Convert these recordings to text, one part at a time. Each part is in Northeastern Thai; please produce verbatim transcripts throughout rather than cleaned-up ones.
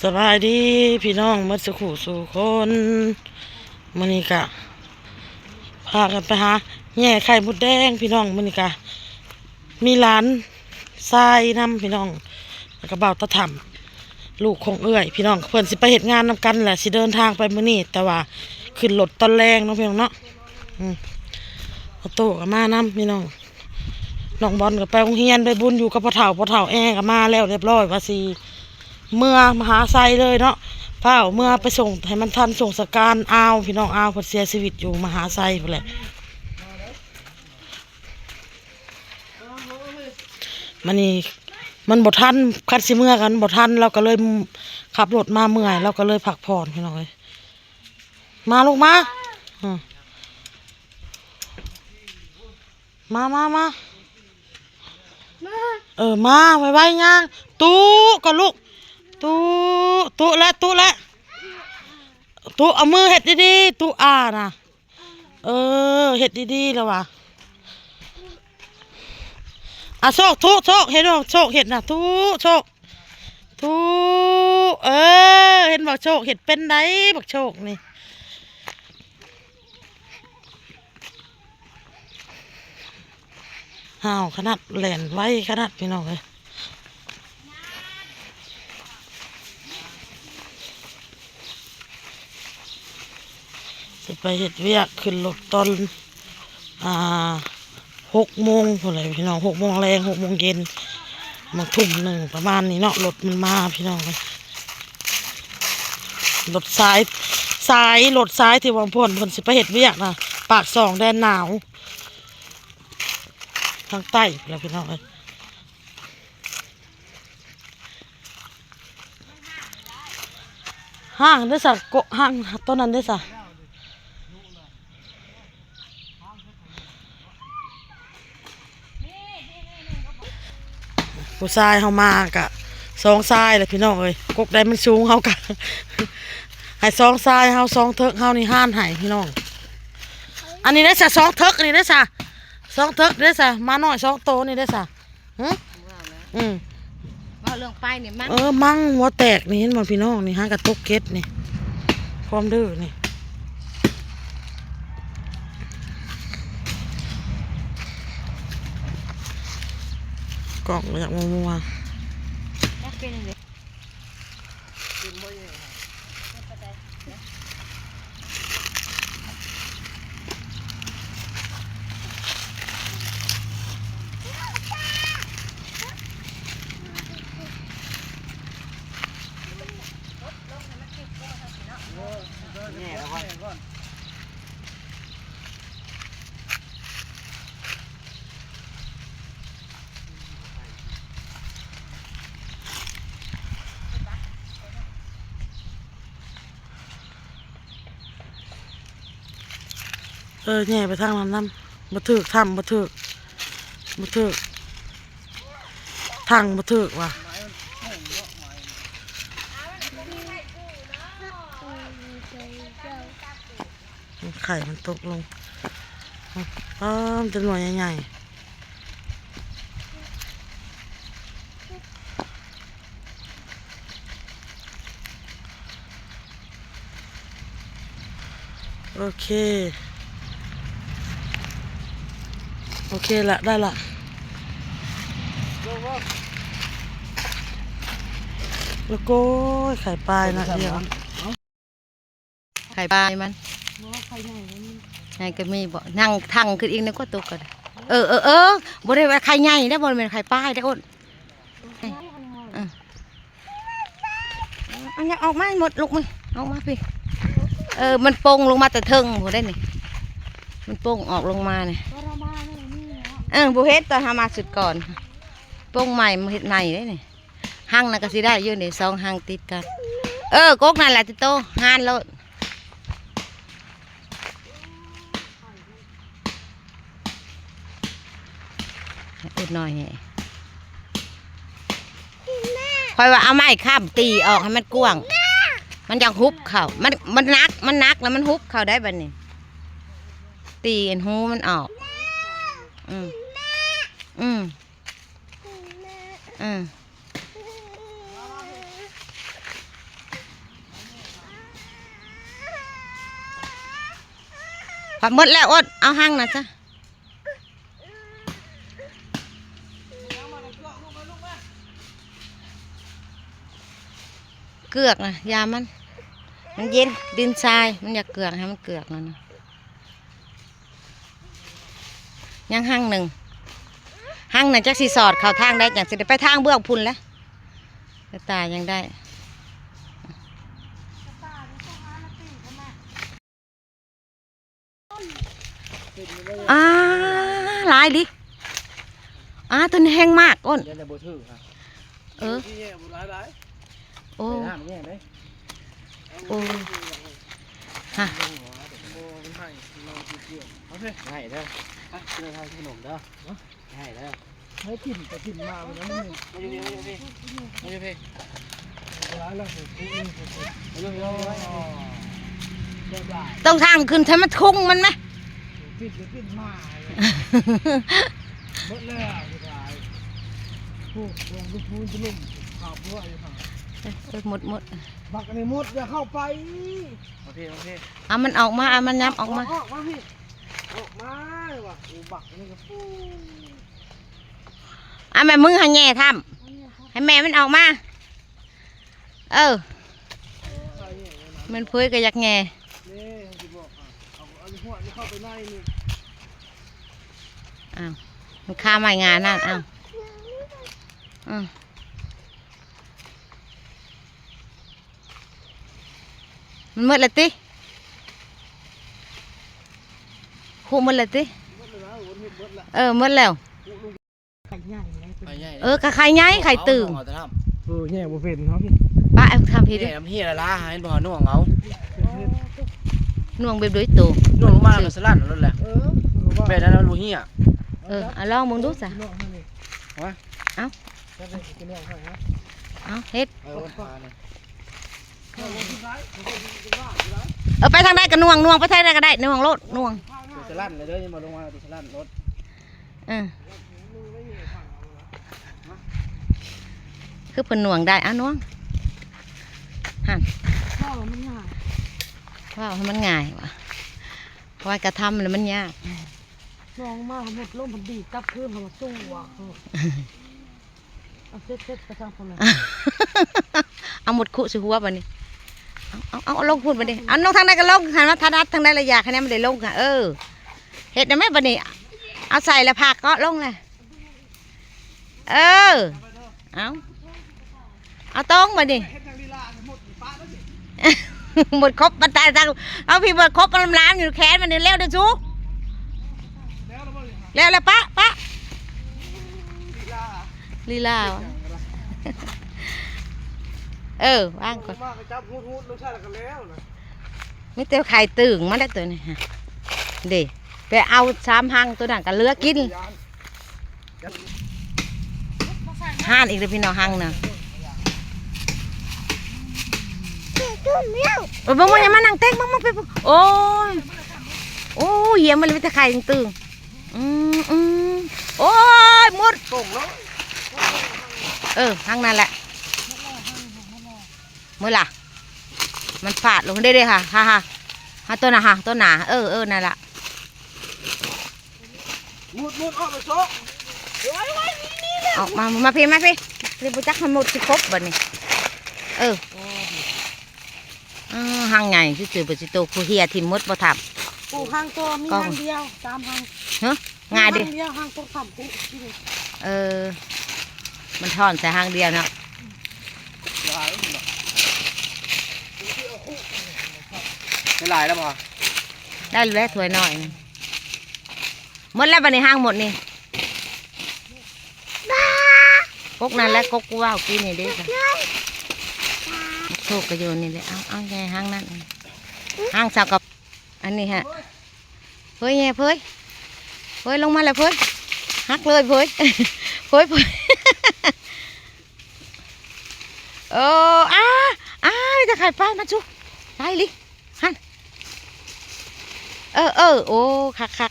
สบายดีพี่น้องหมดสุขุสู่คน มื้อนี้กะพากันไปหาแหย่ไข่มดแดงพี่น้อง มื้อนี้กะมีหลานชายนำพี่น้อง แล้วก็บ่าวตาถ่ำลูกของเอื้อยพี่น้อง เพิ่นสิไปเฮ็ดงานนำกันแหละ สิเดินทางไปมื้อนี้ แต่ว่าขึ้นรถตอนแลงเนาะพี่น้องเนาะ อืม เอาโต้ก็มานำพี่น้อง น้องบอลก็ไปโรงเรียนไปบุญอยู่กับพ่อเฒ่า พ่อเฒ่าแอก็มาแล้วเรียบร้อย ว่าสิเมือมหาไซเลยเนาะ ฟ้าวเมือไปส่งให้มันทันส่งสการอาว พี่น้องอาวเพิ่นเสียชีวิตอยู่มหาไซพู้นแหละ มันนี่มันบ่ทัน คันสิเมือกันบ่ทัน เราก็เลยขับรถมาเมื่อย เราก็เลยพักผ่อนพี่น้องเอ้ย มาลูกมา อืม มามามา เออ มาไวๆย่าง ตุ๊ก่อนลูก ตุ๊ ตุ๊และตุ๊และ ตุ๊เอามือเฮ็ดดีๆ ตุ๊อ่านะ เออ เฮ็ดดีๆแล้ววะ อ่ะโชค ตุ๊ โชค เห็นบ่โชคเฮ็ดนะ ตุ๊ โชค ตุ๊ เออ เห็นบ่โชคเฮ็ดเป็นไดบักโชคนี่ ห้าวขนาด แล่นไวขนาดพี่น้องเอ้ย สิไปเฮ็ดเวียกขึ้นรถตอน อ่า หกโมงพู้นแหละพี่น้อง หกโมงแลง หกโมงเย็น มาทุ่มหนึ่งประมาณนี้เนาะ รถมันมาพี่น้องเอ้ย รถสาย สาย รถสายที่ว่าเพิ่น เพิ่นสิไปเฮ็ดเวียกนะ ปากซองแดนหนาว ทางใต้พู้นแหละพี่น้องเอ้ย ห้างเด้อซะ โกะห้างต้นนั้นเด้อซะ ผู้ชายเฮามากะสองชายแหละพี่น้องเอ้ย กกใดมันสูงเฮากะ ให้สองชายเฮา สองเถิกเฮานี่ห้านให้พี่น้อง อันนี้ได้ซะ สองเถิก อันนี้ได้ซะ สองเถิกได้ซะ หมาน้อยสองโตนี่ได้ซะ หึ อืม เว้าเรื่องไปนี่มั้ง เออ มั้งหัวแตกนี่ เห็นบ่พี่น้องนี่ หากะตกเก็ดนี่ ความดื้อนี่ กล่องอยากมัวๆ จักเป็นจั่งใด เออ แหย่ไปทางนั้นนำ บ่ถืก ถ้ำบ่ถืก บ่ถืก ทางบ่ถืกว่ะ ไข่มันตกลง อ้อ มันเป็นหน่วยใหญ่ๆ โอเค โอเคละ ได้ละ แล้วก็ไข่ปลายนะเดี๋ยว ไข่ปลายมัน ไงก็มีบ่ นั่งทั้งขึ้นอีกนึกว่าตกกัน เออ เออ เออ บ่ได้ว่าไข่ใหญ่ได้ บ่แม่นไข่ปลายได้อด เออ อันนี้ออกมาให้หมดลูกมึง ออกมาพี่ เออ มันปงลงมาแต่เทิงพู้นได้นี่ มันปงออกลงมานี่ เออ บ่เฮ็ดตอนหามาสุดก่อน ปงใหม่มาเฮ็ดใหม่ได้นี่ หั่งน่ะก็สิได้อยู่นี่ สองหั่งติดกัน เออ กกนั่นแหละติโต หานโลด อุดหน่อยแหน่ ข้อยว่าเอาไม้ค้ำตีออกให้มันกว้าง มันจั่งหุบเข้า มัน มันหนัก มันหนักแล้วมันหุบเข้าได้บัดนี้ ตีอันหูมันออก อืม อืม อืม อืม พอหมดแล้วอด เอาหั่งนะจ๊ะ เกือกนะ ยามัน มันเย็น ดินทราย มันอยากเกือก ให้มันเกือกแล้วนะ ยังหั่งหนึ่ง หั่งน่ะจักสิสอดเข้าทางได้ จังสิได้ไปทางเบื้องพุ้นแล้ว กระต่ายยังได้ อ่า หลายดิ อ่า ตัวนี้แห้งมากอ้น เดี๋ยวจะบ่ถือค่ะ เออ ที่แย่บ่หลายหลาย โอ้ ไปน้ำแย่เลย โอ้ ฮะ โอ้ มันให้ มันเอาเกี่ยว เอาสิ ให้เด้อ อ่ะ เจอทางขนมเด้อ ให้เด้อ ให้ถิ่นไปถิ่นมามันนะ มาอยู่พี่ มาอยู่พี่ มาอยู่พี่ ร้านเราถูกที่นี่ถูกที่ มาอยู่พี่ มาอยู่พี่ ต้องทางขึ้นใช่ไหม ทุ่งมันไหม ปิดหรือปิดมา หมดแล้วสุดท้าย ถูกลงทุกพื้นจะลุ่ม ข่าวพวกอยู่ฝั่ง เออ หมด หมด บักอันนี้หมด อย่าเข้าไป มาพี่ มาพี่ เอามันออกมา เอามันยับออกมา ออกมาพี่ ออกมาเลยว่ะ โอ้ บักอันนี้ก็ปู อ่ะ แม่มึงให้แง่ทำ ให้แม่มันออกมา เออ มันเผยก็อยากแง่ นี่สิบอกอ่ะ เอา เอาหัวนี่เข้าไปในนี่ อ้าว มันคาไม้งานนั่น อ้าว อืม มันหมดแล้วติ คุหมดแล้วติ หมดแล้วนะ โอ้ หมดแล้ว เออ หมดแล้ว ไข่ใหญ่เลย ไข่ใหญ่ เออ ก็ไข่ใหญ่ ไข่ตึง เอาหน่อแต่ทำ เออ แย่บ่เป็นเนาะพี่ ป้าเอาทำผิด แย่น้ำเฮียละละ ให้บ่หน่วงเอา หน่วงแบบโดยตรง หน่วงลงมาแล้วก็สลัดนั่นแหละ เออ แบบนั้นมันบ่เฮีย เออ เอาลองมึงดูซะ หน่วงให้นี่ วะ เอา ก็เลยกินหน่วงให้นะ เอาเฮ็ด เออ วันปลาเนี่ย เออ ไปทางใดก็หน่วง หน่วง ไปทางใดก็ได้ หน่วงโลด หน่วง ตัวสลัดเลยเด้อ ยังบ่ลงมาตัวสลัดรถ เออ คือเพิ่นหน่วงได้ อ่ะหน่วง หั่น ว้าว มันง่าย ว้าว ให้มันง่ายว่ะ เพราะว่ากระทำแล้วมันยาก ลองมาหมดลมมันดีดกลับคืนมาสู้อ่ะ เอาเซ็ตๆ ไปทางคนละ เอาหมดคุสิหัวบัดนี้ เอา เอา เอา เอาลงพุ้นบัดนี้ เอาลงทางใดก็ลง หันมาถนัดทางใดละอยากให้แนมมันได้ลงค่ะ เออ เฮ็ดได้ไหมบัดนี้ เอาใส่ละผักก็ลงเลย เออ เอา เอาตรงบัดนี้ หมดครบมันตายจัง เอาพี่หมดครบมันล้านอยู่แขนมันนี่เร็วเด้อสู แล้วแล้วปะ ปะ ลีลาวะ เออ ว่างก่อน มากระจับหูดหูดรสชาติกันแล้วนะ มีแต่ไข่ตึงมาแล้วตัวนี้ฮะ เด้ ไปเอาสามหั่งตัวนั้นก็เหลือกิน หั่นอีกเลยพี่น้องหั่งนะ เออ เบิ่ง เบิ่ง อย่ามานั่งเต็ง เบิ่ง เบิ่ง ไป โอ้ย โอ้ย เยี่ยมมันเลย มีแต่ไข่ตึงๆ อืม อืม โอ้ย หมด เออ หั่งนั่นแหละ เมื่อล่ะ มันฟาดลงได้เลยค่ะ ฮ่าฮ่าฮ่า ตัวหนาค่ะ ตัวหนา เออ เออ นั่นล่ะ มุดมุดออกไปโซะ ออกมา มาพี่ มาพี่ เดี๋ยวบ่จักมันหมดสิครบบัดนี้ เออ เออ หั่งใหญ่ซื่อๆ บ่สิโต ผู้เฮียทิ่มหมดบ่ทับ ปลูกหั่งตัวมี กล้อง หั่งเดียว สามหั่ง ฮะ ง่ายดิ หั่งเดียว หั่งตัวขำปุ๊บ เออ มันถอนใส่หั่งเดียวเนาะ ได้หลายแล้วบ่ ได้แล้วถ้วยน้อยหนึ่ง หมดแล้วบัดนี้หั่งหมดนี่ กกนั่นแหละ กกกูว่าเอากินนี่เด้จ้ะ โชคก็อยู่นี่แหละ เอา เอาไงหั่งนั่น หั่งสาวกับ อันนี้ฮะ เฮ้ยแง่เฮ้ย เฮ้ย ลงมาแล้วเฮ้ย หักเลยเฮ้ย เฮ้ย เฮ้ย เออ อ้า อ้า มีแต่ไข่ปลา มาจุ ไปลิ หั่น เออ เออ โอ้ คักคัก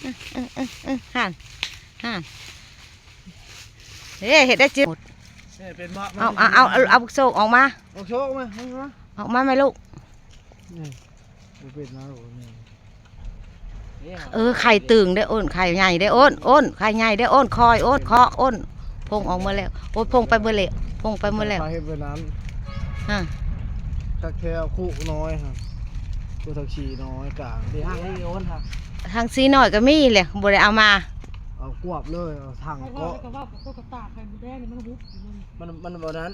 เออ เออ เออ เออ หั่น หั่น เฮ้ย เฮ็ดได้จิ๋ว เนี่ยเป็นบ่ เอา เอา เอา เอา เอาบักโซกออกมา เอาโซกมา เอามา ออกมาไหมลูก นี่ บ่เป็นนะโอ้ยแม่ เออ ไข่ตึงได้อ้น ไข่ใหญ่ได้อ้น อ้น ไข่ใหญ่ได้อ้น คอยอ้น เคาะอ้น พงออกมาแล้ว โอ้ย พงไปเบิดแล้ว พงไปหมดแล้ว ไข่เฮ็ดแบบนั้น ฮะ ถ้าแค่คู่น้อยฮะ ตัวทักสีน้อยกลาง เดี๋ยวห้างนี่อ้นฮะ ทางสีน้อยก็มีแหละ บ่ได้เอามา เอากวบเลย เอาถัง ไข่ทอด เกาะ แล้วก็ว่ากับพวกกระต่ายไข่มดแดงนี่มันหุบอยู่มัน มัน มันบ่นั้น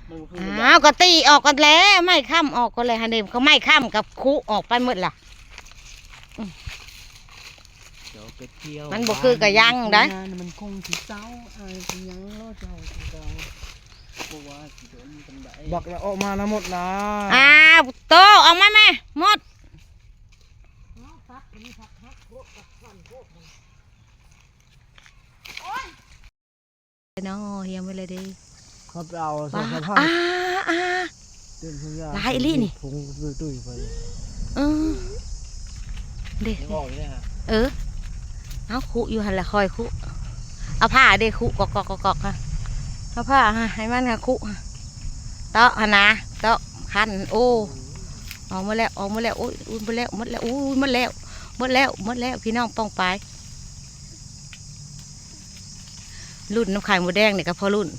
มันคือ อ้าว ก็ตีออกกันแล้ว ไม้ค้ำออกก็เลย หันเด้ เขาไม้ค้ำกับคุออกไปหมดล่ะ เดี๋ยวไปเที่ยว มันบ่คือกะยังได้ บ้านมันคงสิเศร้า อายสิยังรอเจ้าคือเก่า บ่ว่าสิโดนจั่งใด บักละออกมานะหมดนะ อ้าว โต ออกมาแม่ หมด เนาะ เฮียงไว้เลยเด้ เขาไปเอา ว้า สารพัด อ่า อ่า เต็มทุกอย่าง หลายอีหลีนี่ ผงตุ้ยๆไป เออ เด้ ยังออกอยู่เนี่ยฮะ เออ เอาคุอยู่หั่นล่ะ คอยคุ เอาผ้าเด้คุ กอกๆๆๆ ค่ะ เอาผ้าฮะ ให้มันค่ะคุ เตาะหั่นนะ เตาะคัน โอ้ ออกมาแล้ว ออกมาแล้ว โอ้ย อุ้ย หมดแล้ว หมดแล้ว อุ้ย หมดแล้ว หมดแล้ว หมดแล้ว พี่น้องป้องปาย รุ่นน้ำไข่มดแดงนี่ก็พอรุ่น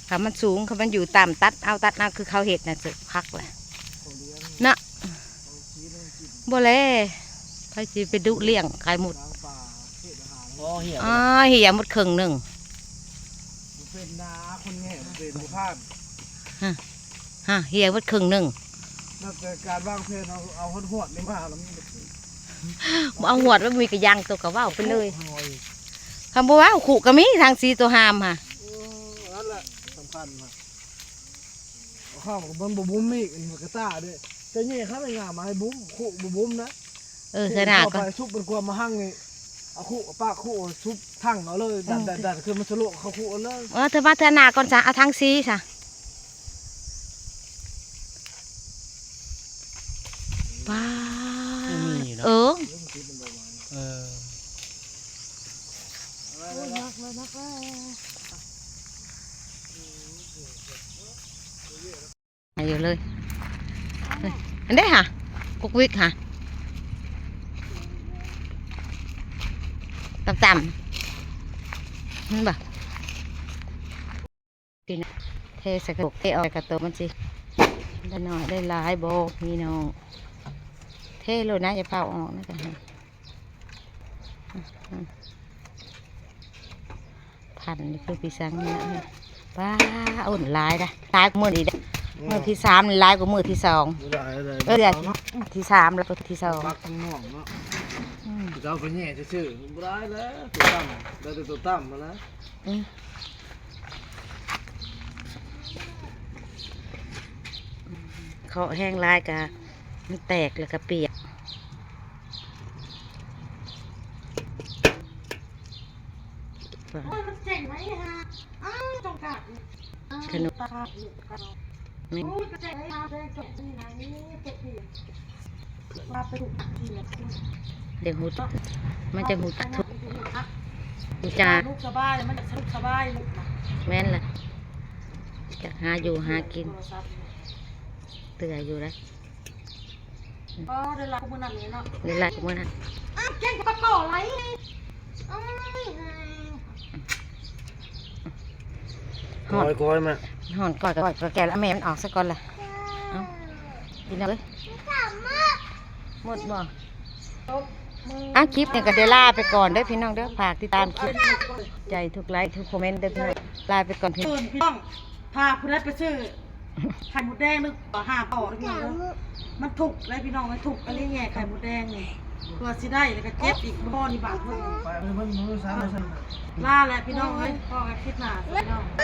คันมันสูง คันมันอยู่ต่ำ ตัดเอา ตัดเอา คือเขาเฮ็ดน่ะ สิคักแหละ เนาะ บ่แล ไผสิไปดุเลี้ยงไข่มด อ๋อ เหี่ย อ๋อ เหี่ยหมดครึ่งหนึ่ง เป็นนาคนแง่เป็นผู้พลาด ฮะ ฮะ เหี่ยหมดครึ่งหนึ่ง นับแต่การวางแผนเอา เอาหวดๆนี่มาแล้วมัน บ่เอาหวด มันมีกะยังตัวกะเว้าไปเลย โอ้ย คันบ่เว้าคุกะมีทางสีตัวหามฮะ เออ นั่นแหละสำคัญฮะ ข้าวมันบ่บุ้มอีก มันกะต้าเด้ แต่นี่ข้าไม่งามมาให้บุ้ม คุบ่บุ้มนะ เออ เทื่อหน้าก่อน เข้าไปซุบเป็นกวมมาหั่งนี่ เอาคุปากคุซุบทั้งเอาเลย ดัน เออ ดัน ดันขึ้นมาสโลกเขาคุเอาเลย เออ เทื่อมาเทื่อหน้าก่อนซะ เอาทางสีซะ ป้าด ไม่มีเนาะ เออ เออ โอ้ย หนักแล้ว หนักแล้ว อยู่เลย อันนี้ค่ะ กุกวิกค่ะ ต่ำๆ นั่นบ่ ตีนะ เทใส่กระโหลก เทออกใส่กระโหลกมันสิ ได้น้อยได้หลายบ่ พี่น้อง เทโลดนะ อย่าเผาออกนะจ๊ะ พันนี่คือพี่สังนี่นะ ป้า อ่อนหลายนะ หลายกว่ามื้อนี้เด้อ อืม มื้อที่สามนี่หลายกว่ามื้อที่สอง หลาย หลาย เออ เดี๋ยว เนาะ ที่สามแล้วก็ที่สอง ปักข้างนอกเนาะ อืม เจ้าไปแย่ซื่อๆ บ่ได้แล้ว ตัวต่ำ ได้แต่ตัวต่ำมาแล้ว อืม เคาะแฮงหลายกะมันแตกแล้วกะเปียก โอ้ย มันเจ๋งไหมฮะ อ้าว จงกัด ขนม ตาขาดอยู่กับเรา นี่ โอ้ย มันเจ๋งไหมฮะ เจ๋งจบที่ไหน เจ๋งดี ว่าไปถูกที่ไหน เดี๋ยวหู มันจะหูจักทุก มันจะหูจัก ลูกสบาย มันจะสบายลูกนะ แม่นล่ะ จักหาอยู่หากิน โทรศัพท์ เตื่อยอยู่แล้ว อ๋อ ได้หลายกว่ามื้อนั้นเลยเนาะ ได้หลายกว่ามื้อนั้น อ้าว เก่งกับปะกอไหล อ้าว ฮ้อน ก้อยๆ มา ฮ้อน ก้อย ก้อย ก้อย แกะแล้ว แม่มันออกซะก่อนล่ะ เอ้า พี่น้องเอ้ย หมดบ่ อ่ะ คลิปนี้ก็ได้ลาไปก่อนเด้อพี่น้องเด้อ ฝากติดตามคลิป ใจทุกไลค์ทุกคอมเมนต์เด้อพี่น้อง ลาไปก่อนพี่ เชิญพี่น้อง พาผู้ใดไปซื้อ ไข่มดแดงนึกต่อห้าต่อพี่น้องเด้อ มันถูกเลยพี่น้อง มันถูกอะไรแง่ไข่มดแดงนี่ ตัวสิได้แล้วก็เก็บอีกบ่อนี่บาทเพิ่น ไปเพิ่นมื้อสามมื้อ ลาแล้วพี่น้องเอ้ย พอกันคลิปหน้าพี่น้อง ไป